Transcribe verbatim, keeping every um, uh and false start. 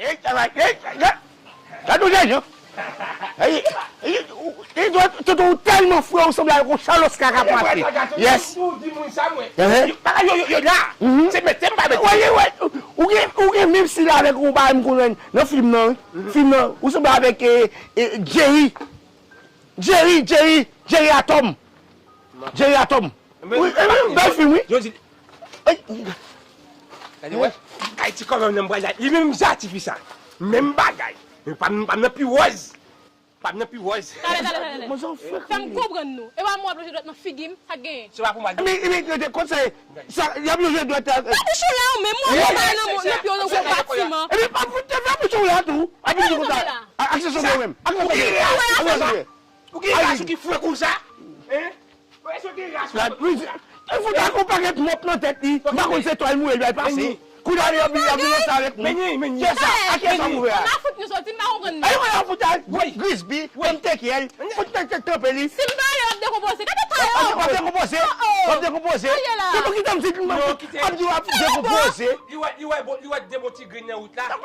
Ey, travay, ey, gad, gad yon jan. Ey, ey, ou, ey, tonton, ou tèlman fre, ou sanble avèk yon chaloska k ap mache. Yes. Ou di moun sa, mwen. Bagay yo, yo, yo la. Se mete m pa mete. Wè, wè, ou gen, ou gen menm stil avèk yon bagay m konnen nan fim nan, wi. Fim nan, ou sanble avèk, eh, eh, Jerry. Jerry, Jerry, Jerry Atòm. Jerry Atòm. Wi, eh, bèl fim, wi. Yo di, ey, gade, wè. Kay ti kòmè nan bwa la. Li menm ja tifi sa. Menm bagay. Men pa m, pa m nan pi wòz. Pa m nan pi wòz. Talè, talè, talè, talè. Fè m konprann nou. E pa mwen w ap lonje dwèt nan figi m, sa k genyen? Se pa pou m al. Men, men, men, konsèy, sa, y ap lonje dwèt la. Pa bouch ou la, ou menm, ou ap nan, nan pye w nan gwo batiman. Epi pa fout te fè bouch ou la tou. Ap di konsa. Aksè sou mwen. Aksè sou mwen. Ou gen rason ki fre konsa? Hein? Ou gen rason. Li fout ak yon pakèt mòp nan tèt li. M pa konn se twal mouye li al pase. Kounye a li ap vin, ap vin ansanm avèk nou. Men ni, men ni. Kè sa, a kè sa mouve a? Ou nan fout nou soti, m pa konprann. Ay, mwen nan fout a, grisbi, konn tekyèl, fout tèt tèt tanpe li. Si m pa ale, w ap dekonpoze. Gade ta yo. W ap dekonpoze. W ap dekonpoze. Tonton kite m di, ap di w ap dekonpoze. Li wè, li wè, bon, li wè de bon ti grenn nan wout la.